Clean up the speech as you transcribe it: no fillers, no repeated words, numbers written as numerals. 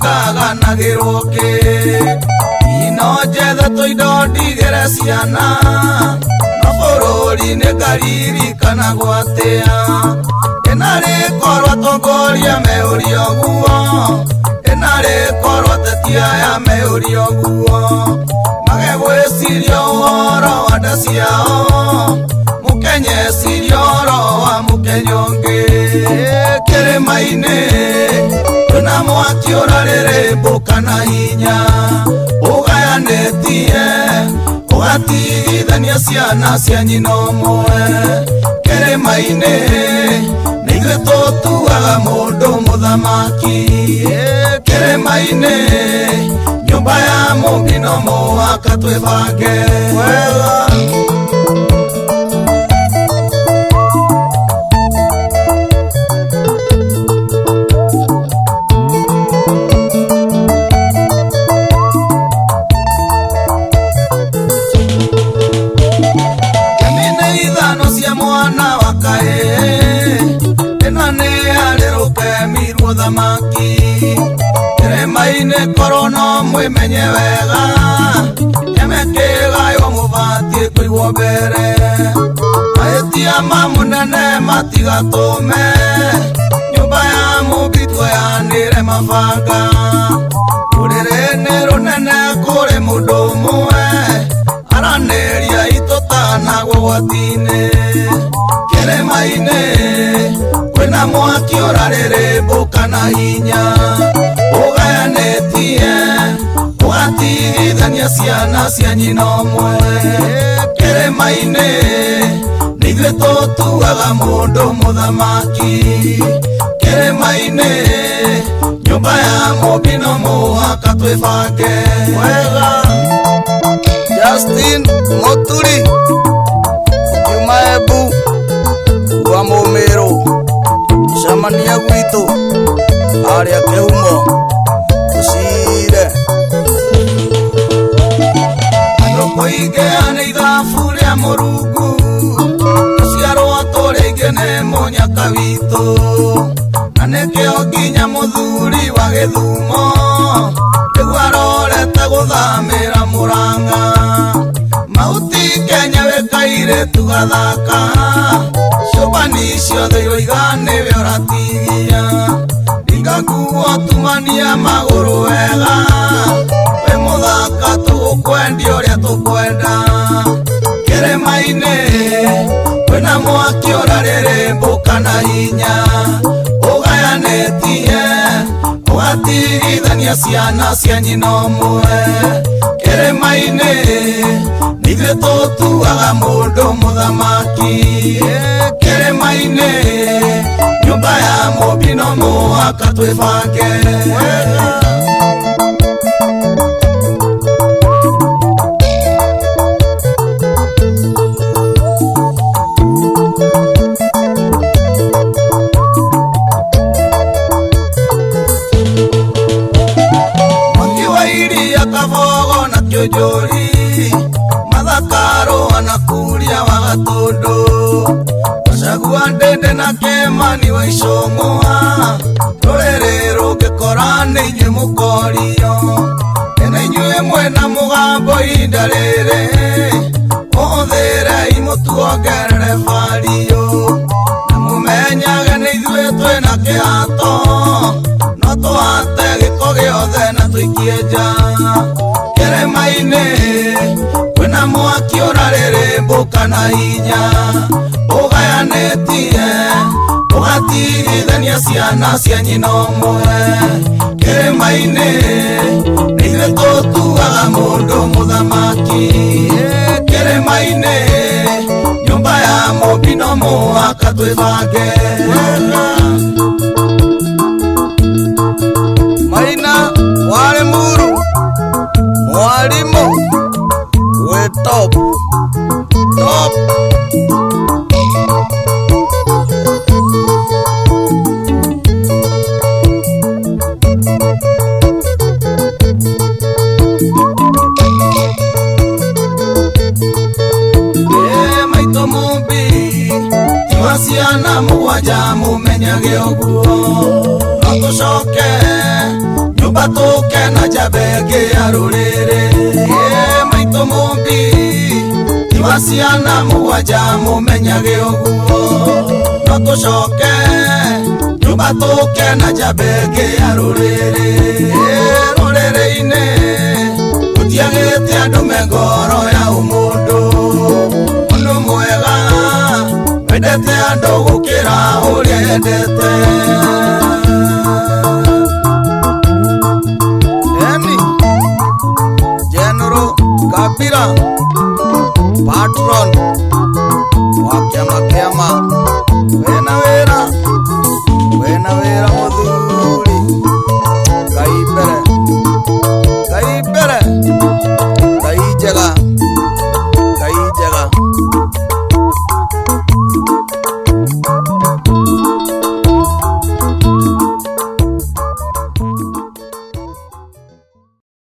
Ngaganagĩrwo kĩ ino njethe tũindo ndigĩre ciana no bũrũri nĩ ngaririkanagwo atĩa ĩnarĩ korwo atongoria meũria ũguo ĩnarĩ korwo ateti aya meũria ũguo mage gwĩciria ũhoro wa nda ciao mũkenye ciria ũhoro wa mũkenya ũngĩ kĩrĩma-inĩ kwĩna mwaki ũrarĩrĩmbũka na hinya ũgayanĩtie ũgatigithania ciana cia nyina ũmwe kĩrĩma-inĩ nĩ ithuĩ tũtuaga mũndũ mũthamaki kĩrĩma-inĩ nyũmba ya Mũmbi no mũhaka twĩbange wega. Thamaki kĩrĩma-inĩ korwo no mwĩmenye wega kĩame kĩgaywo mũbatiĩ kũigwo mbere mahĩtia ma mũnene matigatũme nyũmba ya Mũmbi tuoyanĩre mabanga rũrĩrĩ nĩ rũnene kũrĩ mũndũ ũmwe aranĩria itũtanagwo ũgwati-inĩ kĩrĩma-inĩ kwĩna mwaki ũrarĩrĩmbũka na hinya ũgayanĩtie ũgatigithania ciana cia nyina ũmwe kĩrĩma-inĩ nĩ ithuĩ tũtuaga mũndũ mũthamaki kĩrĩma-inĩ nyũmba ya Mũmbi no mũhaka twĩbange wega. Justin Muturi Juma Embu wa Mũmĩrũ cemania gwitũ harĩa kĩhumo tũcire andũ kũingĩha nĩ ithabu rĩa Mũrungu tũciarwo tũrĩ aingĩ nĩ mũnyaka witũ na nĩkĩo nginya mũthuri wa Gĩthumo rĩu arorete gũthamĩra Mũrang'a Mahuti Kenya wĩ kairĩtu gathaka ciũmbani ciothe iroiga nĩwe ũratigia ringa nguo tumania magũrũ wega wĩ mũthaka tũgũkwendia ũrĩa tũkwenda kĩrĩma-inĩ kwĩna mwaki ũrarĩrĩmbũka na hinya ũgayanĩtie ũgatigithania ciana cia nyina ũmwe kĩrĩma-inĩ nĩ ithuĩ tũtuaga mũndũ mũthamaki kĩrĩma-inĩ nyũmba ya Mũmbi no mũhaka twĩbange wega. Mwaki wa iria Kabogo na Kĩũnjũri Mathakaro na Kuria wa Gatũndũ Gachagua Ndĩndĩ na Kĩmani wa Icũng'wa rũrĩrĩ rũngĩkora nĩ inyuĩ mũkorio nĩ inyuĩ mwĩna mũgambo ihinda rĩrĩ ũhũthĩrei mũtuongerere bario na mũmenyage nĩ ithuĩ twĩna kĩhato no tũhate gĩko gĩothe na tũikie nja kĩrĩma-inĩ kwĩna mwaki ũrarĩrĩmbũka na hinya ũgayanĩtie ũgatigithania ciana cia nyina ũmwe kĩrĩma-inĩ nĩ ithuĩ tũtuaga mũndũ mũthamaki kĩrĩma-inĩ nyũmba ya Mũmbi no mũhaka twĩbange wega. Maina wa Limuru mwalimu wĩ top top. Ciana mũgwanja mũmenyage ũguo no tũcoke nyũmba Nyũmba tũke na njamba ĩngĩ ya rũrĩrĩ. Ĩ maitũ mũmbi tiwa ciana mũgwanja mũmenyage ũguo. No tũcoke nyũmba tũke na njamba ĩngĩ ya rũrĩrĩ. Ĩ rũrĩrĩ-inĩ gũtiagĩte andũ me ngoro ya ũmũndũ. Mũndũ mwega wendete andũ gũkĩra ũrĩa endete. Deni General Kabira Patron.